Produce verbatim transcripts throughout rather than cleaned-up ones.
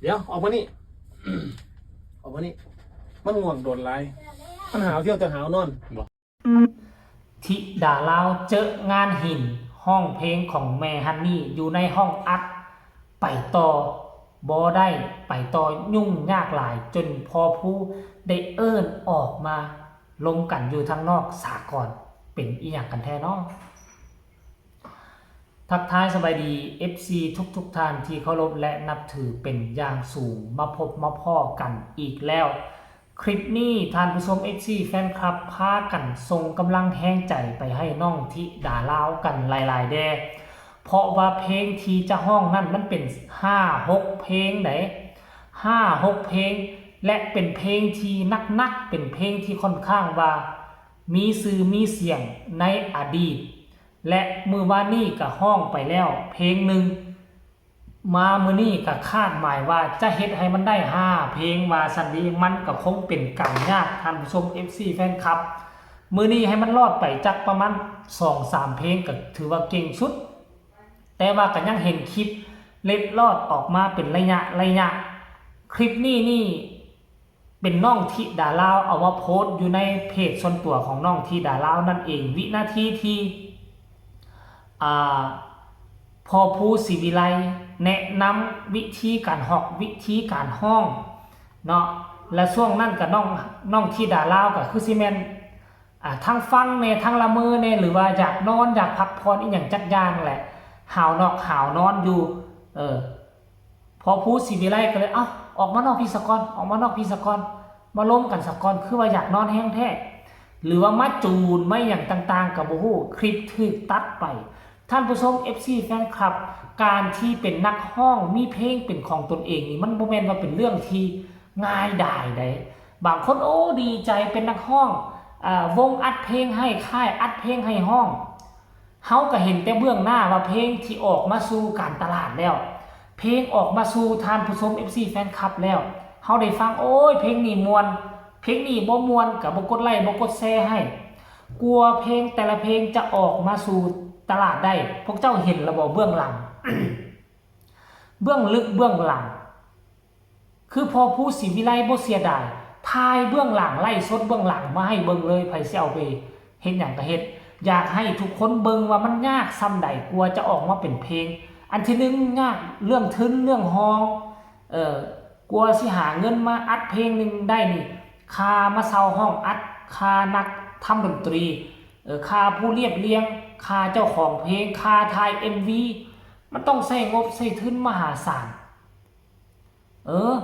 เดี๋ยว ออกมานี่ ออกมานี่ มันง่วงโดนหลาย มันหาวเที่ยวแต่หาวนอน ธิดาลาวเจองานหิน ฮ้องเพลงของแม่ฮันนี่อยู่ในห้องอัด ไปต่อบ่ได้ ไปต่อยุ่งยากหลาย จนพ่อผู้ได้เอิ้นออกมาลมกันอยู่ทางนอกสากล เป็นอีหยังกันแท้น้อ ทักทายสบายดี เอฟซี ทุกๆท่านที่เคารพและนับถือเป็นอย่างสูง มาพบมาพ้อกันอีกแล้ว คลิปนี้ท่านผู้ชม เอฟซี แฟนคลับ พากันส่งกำลังแฮงใจไปให้น้องธิดาลาวกันหลายๆแด่ เพราะว่าเพลงที่จะฮ้องนั่นมันเป็นห้าหกเพลงได๋ ห้าหกเพลง และเป็นเพลงที่หนักๆ เป็นเพลงที่ค่อนข้างว่ามีชื่อมีเสียงในอดีต และมื้อวานนี้ก็ฮ้องไปแล้วเพลงหนึ่ง มามื้อนี้ก็คาดหมายว่าจะเฮ็ดให้มันได้ห้าเพลงว่าซั่นดี มันก็คงเป็นการยาก ท่านผู้ชม เอฟซี แฟนคลับ มื้อนี้ให้มันรอดไปจักประมาณสองสามเพลงก็ถือว่าเก่งสุด แต่ว่าก็ยังเห็นคลิปเล็ดลอดออกมาเป็นระยะระยะ คลิปนี้นี่ เป็นน้องธิดาลาวเอามาโพสต์อยู่ในเพจส่วนตัวของน้องธิดาลาวนั่นเอง วินาทีที่ อ่า พ่อผู้ศรีวิไลแนะนำวิธีการฮอก วิธีการฮ้องเนาะ และช่วงนั้นก็น้อง น้องธิดาลาวก็คือสิแม่น อ่า ทั้งฟังแน่ ทั้งละเมอแน่ หรือว่าอยากนอน อยากพักผ่อนอีหยังจักอย่างแหละ หาวนอกหาวนอนอยู่ เออ พ่อผู้ศรีวิไลก็เลย เอ้า ออกมานอกพี้สะก่อน ออกมานอกพี้สะก่อน มาลมกันสะก่อน คือว่าอยากนอนแฮงแท้ หรือว่ามาจูน มาหยังต่างๆ ก็บ่ฮู้ คลิปถูกตัดไป ท่านผู้ชม เอฟซี แฟนคลับ การที่เป็นนักฮ้อง มีเพลงเป็นของตนเองนี่ มันบ่แม่นว่าเป็นเรื่องที่ง่ายดายได๋ บางคน โอ้ ดีใจเป็นนักฮ้อง อ่า วงอัดเพลงให้ ค่ายอัดเพลงให้ฮ้อง เฮาก็เห็นแต่เบื้องหน้าว่าเพลงที่ออกมาสู่การตลาดแล้ว เพลงออกมาสู่ท่านผู้ชม เอฟซี แฟนคลับแล้ว เฮาได้ฟัง โอ้ย เพลงนี้ม่วน เพลงนี้บ่ม่วนก็บ่กดไลค์ บ่กดแชร์ให้ กว่าเพลงแต่ละเพลงจะออกมาสู่ตลาดได้ พวกเจ้าเห็นแล้วบ่เบื้องหลัง เบื้องลึกเบื้องหลัง คือพ่อผู้ศรีวิไลบ่เสียดาย ถ่ายเบื้องหลัง ไลฟ์สดเบื้องหลังมาให้เบิ่งเลย ไผสิเอาไปเฮ็ดหยังก็เฮ็ด อยากให้ทุกคนเบิ่งว่ามันยากส่ำใด กว่าจะออกมาเป็นเพลง อันที่หนึ่งยากเรื่องทุนเรื่องฮอง เอ่อ กว่าสิหาเงินมาอัดเพลงหนึ่งได้นี่ ค่ามาเช่าห้องอัด ค่านักทำดนตรี เอ่อ ค่าผู้เรียบเรียง ค่าเจ้าของเพลง ค่าถ่ายเอ็มวี มันต้องใช้งบใช้ทุนมหาศาล เออ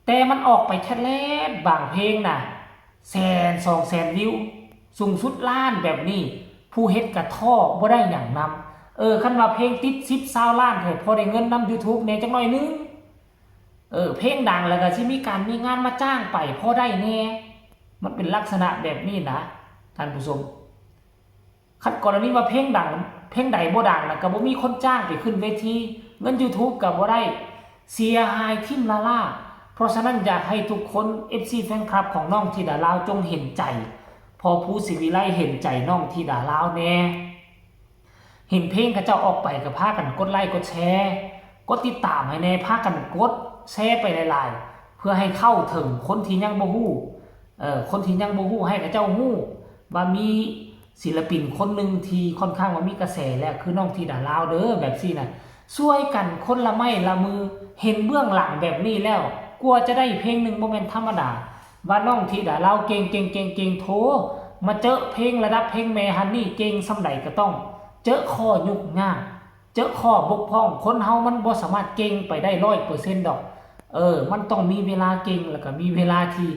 แต่มันออกไปแค่แลดบางเพลงน่ะ แสน สองแสนวิว สูงสุดล้านแบบนี้ ผู้เฮ็ดกะท้อบ่ได้หยังนำ เออ คันว่าเพลงติดสิบ ซาวล้าน ให้พอได้เงินนำ YouTube แหน่จักหน่อยหนึ่ง เออ เพลงดังแล้วก็สิมีการมีงานมาจ้างไปพอได้แหน่ มันเป็นลักษณะแบบนี้นะ ท่านผู้ชม คันกรณีว่าเพลงดัง เพลงใดบ่ดังน่ะ ก็บ่มีคนจ้างไปขึ้นเวที เงิน YouTube ก็บ่ได้ เสียหายทิ่มล้าๆ เพราะฉะนั้นอยากให้ทุกคน เอฟซี แฟนคลับของน้องธิดาลาวจงเห็นใจ พ่อผู้ศรีวิไลเห็นใจน้องธิดาลาวแหน่ เห็นเพลงเขาเจ้าออกไปก็พากันกดไลค์กดแชร์ กดติดตามให้แหน่ พากันกดแชร์ไปหลายๆ เพื่อให้เข้าถึงคนที่ยังบ่ฮู้ เอ่อ คนที่ยังบ่ฮู้ให้เขาเจ้าฮู้ว่ามีศิลปินคนหนึ่งที่ค่อนข้างว่ามีกระแสแล้ว คือน้องธิดาลาวเด้อ แบบซี่น่ะ ช่วยกันคนละไม้ละมือ เห็นเบื้องหลังแบบนี้แล้ว กว่าจะได้เพลงหนึ่งบ่แม่นธรรมดา ว่าน้องธิดาลาวเก่ง เก่ง เก่ง เก่ง โถ มาเจอเพลงระดับเพลงแม่ฮันนี่เก่งส่ำใดก็ต้อง เจอข้อยุกยาก เจอข้อบกพร่อง คนเฮามันบ่สามารถเก่งไปได้ร้อยเปอร์เซ็นต์ดอก เออ มันต้องมีเวลาเก่ง แล้วก็มีเวลาที่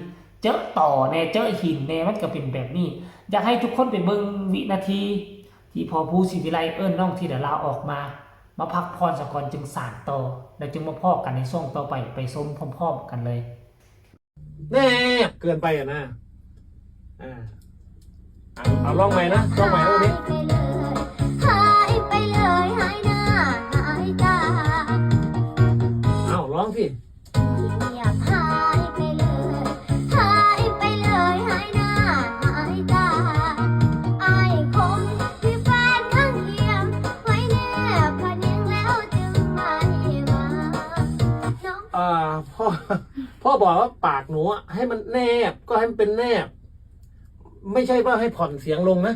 เจอต่อแหน่ เจอหินแหน่ มันก็เป็นแบบนี้ อยากให้ทุกคนไปเบิ่งวินาที ที่พ่อผู้ศรีวิไลเอิ้นน้องธิดาลาวออกมา มาพักผ่อนซะก่อนจึงสานต่อ แล้วจึงมาพ้อกันในช่วงต่อไป ไปชมพร้อมๆกันเลย แนบเกินไปอะนะ อ่า เอา เอาลองใหม่นะ ลองใหม่รอบนี้ หายไปเลย หายหน้า หายตา เอา ลองสิ เงียบหายไปเลย หายไปเลย หายหน้า หายตา อ้ายคงมีแฟนข้างเคียง ไว้แนบพะเนียงแล้วจึงไม่มา น้อง อ่าพ่อพ่อบอกว่าปากหนูอะให้มันแนบก็ให้มันเป็นแนบ ไม่ใช่ว่าให้ผ่อนเสียงลงนะ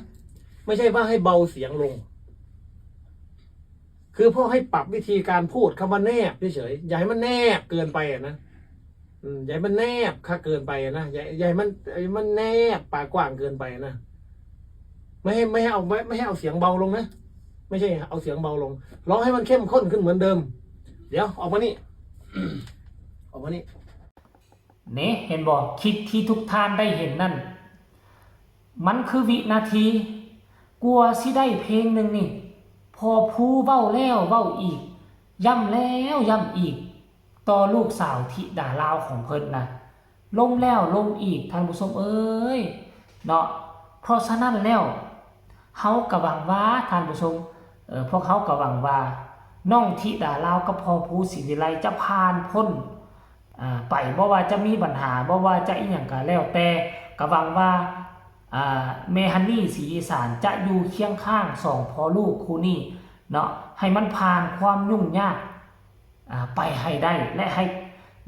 ไม่ใช่ว่าให้เบาเสียงลง คือพ่อให้ปรับวิธีการพูดคำว่าแนบเฉยๆอย่าให้มันแนบเกินไปอะนะ อืมอย่าให้มันแนบค่ะเกินไปอะนะอย่าอย่าให้มันอย่าให้มันแนบปากกว้างเกินไปอะนะ ไม่ให้ไม่ให้เอาไม่ไม่ให้เอาเสียงเบาลงนะ ไม่ใช่เอาเสียงเบาลง ร้องให้มันเข้มข้นขึ้นเหมือนเดิม เดี๋ยวออกมานี่ ออกมานี่ เนี่ยเห็นบ่คลิปที่ทุกท่านได้เห็นนั่น มันคือวินาที กว่าสิได้เพลงหนึ่งนี่ พ่อผู้เว้าแล้วเว้าอีก ย้ำแล้วย้ำอีก ต่อลูกสาวธิดาลาวของเพิ่นนะ ลมแล้วลมอีกท่านผู้ชมเอ้ยเนาะ เพราะฉะนั้นแล้ว เฮากะหวังว่าท่านผู้ชม เอ่อ พวกเฮากะหวังว่า น้องธิดาลาวกับพ่อผู้ศรีวิไลจะผ่านพ้น อ่า ไป บ่ว่าจะมีปัญหา บ่ว่าจะอีหยังกะแล้วแต่ กะหวังว่า อ่า แม่ฮันนี่ศรีอีสานจะอยู่เคียงข้างสองพ่อลูกคู่นี้เนาะ ให้มันผ่านความยุ่งยาก อ่า ไปให้ได้ และให้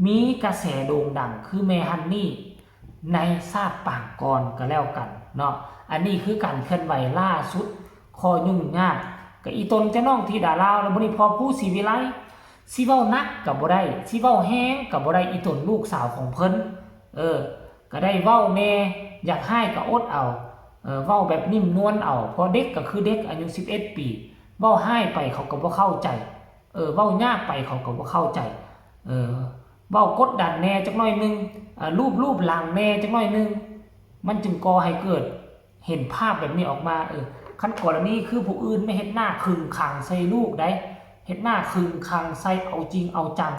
มีกระแสโด่งดังคือแม่ฮันนี่ในชาติปางก่อนกะแล้วกันเนาะ อันนี้คือการเคลื่อนไหวล่าสุด ข้อยุ่งยาก กะอีตนจะน้องธิดาลาว แล้วบัดนี้พ่อผู้ศรีวิไล สิเว้าหนักกะบ่ได้ สิเว้าแฮงกะบ่ได้ อีตนลูกสาวของเพิ่น เออ กะได้เว้าแน่ อยากฮ้ายกะอดเอา เออ เว้าแบบนิ่มนวลเอา เพราะเด็กกะคือเด็กอายุสิบเอ็ดปี เว้าฮ้ายไปเขากะบ่เข้าใจ เออ เว้ายากไปเขากะบ่เข้าใจ เออ เว้ากดดันแน่จักหน่อยหนึ่ง อ่า ลูบๆหลังแน่จักหน่อยหนึ่ง มันจึงก่อให้เกิด เห็นภาพแบบนี้ออกมา เออ คันกรณีคือผู้อื่นมาเฮ็ดหน้าขึงขังใส่ลูกได้ เฮ็ดหน้าขึงขังใส่เอาจริงเอาจัง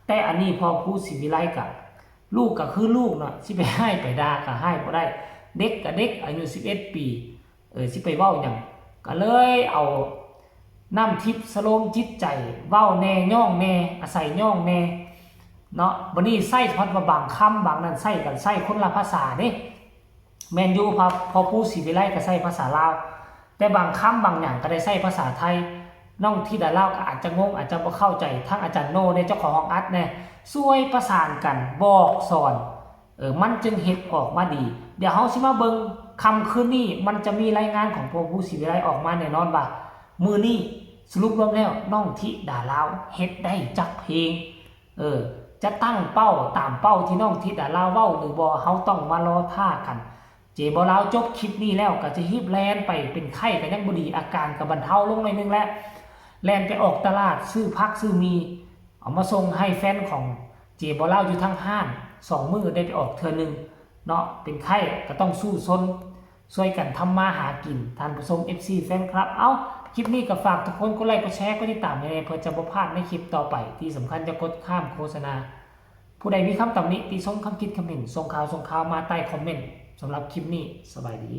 แต่อันนี้พ่อผู้ศรีวิไลกะ ลูกกะคือลูกเนาะ สิไปฮ้ายไปด่ากะฮ้ายบ่ได้ เด็กกะเด็กอายุสิบเอ็ดปี เออ สิไปเว้าหยัง กะเลยเอาน้ำทิพย์สโลมจิตใจ เว้าแน่ย่องแน่ อาศัยย่องแน่ เนาะ บัดนี้ใช้ฮอดว่าบางคำบางนั่นใช้กัน ใช้คนละภาษาเด้ แม่นอยู่ พ่อ พ่อผู้ศรีวิไลกะใช้ภาษาลาว แต่บางคำบางหยังกะได้ใช้ภาษาไทย น้องธิดาลาวกะอาจจะงง อาจจะบ่เข้าใจ ทั้งอาจารย์โน่แน่ เจ้าของห้องอัดแน่ ซ่วยประสานกัน บอกสอน เออ มันจึงเฮ็ดออกมาดี เดี๋ยวเฮาสิมาเบิ่ง ค่ำคืนนี้มันจะมีรายงานของพ่อผู้ศรีวิไลออกมาแน่นอนว่า มื้อนี้สรุปรวมแล้วน้องธิดาลาวเฮ็ดได้จักเพลง เออ จะตั้งเป้าตามเป้าที่น้องธิดาลาวเว้าหรือบ่ เฮาต้องมารอท่ากัน เจบ่าวลาวจบคลิปนี้แล้วกะจะฮีบแล่นไป เป็นไข้กะยังบ่ดี อาการกะบรรเทาลงหน่อยหนึ่งแล้ว แล่นไปออกตลาดซื้อผักซื้อหมี่ เอามาส่งให้แฟนของเจบ่าวลาวอยู่ทางฮ้าน สองมื้อได้ไปออกเทื่อหนึ่งเนาะ เป็นไข้กะต้องสู้ซน ซ่วยกันทำมาหากิน ท่านผู้ชม เอฟซี แฟนคลับ เอ้า คลิปนี้กะฝากทุกคนกดไลค์กดแชร์กดติดตามแน่ เพื่อจะบ่พลาดในคลิปต่อไป ที่สำคัญจะกดข้ามโฆษณา ผู้ใดมีคำตำหนิติชมคำคิดคำเห็น ส่งข่าวส่งข่าวมาใต้คอมเมนต์ สำหรับคลิปนี้ สบายดี